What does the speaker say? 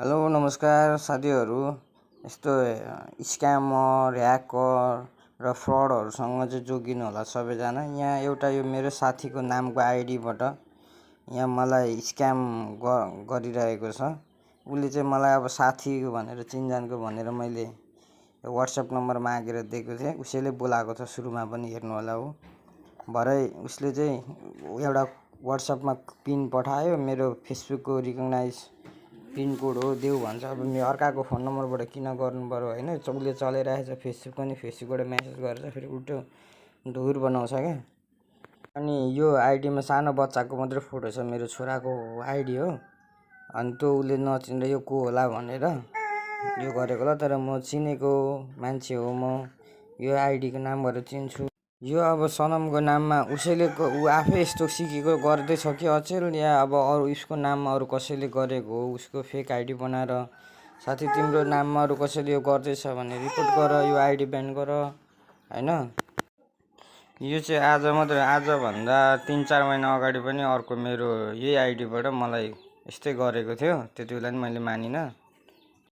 Hello नमस्कार साथीहरू। यस्तो स्क्यामर ह्याकर र फ्रडहरूसँग चाहिँ जोगिनु होला सबैजना। यहाँ एउटा यो मेरो साथीको नामको आइडीबाट यहाँ मलाई स्क्याम गरिरहेको छ। उसले चाहिँ मलाई अब साथी भनेर चिनजानको भनेर मैले व्हाट्सएप नम्बर मागेर दिएको थिएँ। उसैले बोलाएको छ, सुरुमा पनि हेर्नु होला। हो भरै उसले चाहिँ एउटा व्हाट्सएपमा पिन पठायो, मेरो फेसबुकको रिकगनाइज पिनकोड हो देऊ भन्छ। अब मेरो अर्काको फोन नम्बरबाट किन गर्नु पर्यो होइन। उसले चलाइरहेछ फेसबुक पनि, फेसबुकबाट मेसेज गरेर फेरि उल्टो धुर बनाउँछ क्या। अनि यो आइडीमा सानो बच्चाको मात्रै फोटो छ, मेरो छोराको आइडी हो। अनि त्यो उसले नचिन्दा यो को होला भनेर यो गरेको ल। तर म चिनेको मान्छे हो, म यो आइडीको नामबाट चिन्छु। यो अब सनमको नाममा उसैले ऊ आफै यस्तो सिकेको गर्दैछ कि अचेल, या अब अरू उसको नाममा अरू कसैले गरेको हो, उसको फेक आइडी बनाएर। साथी तिम्रो नाममा अरू कसैले यो गर्दैछ भने रिपोर्ट गर, यो आइडी ब्यान गर होइन। यो चाहिँ आज मात्रै, आजभन्दा 3-4 महिना अगाडि पनि अर्को मेरो यही आइडीबाट मलाई यस्तै गरेको थियो। त्यति बेला नि मैले मानिनँ।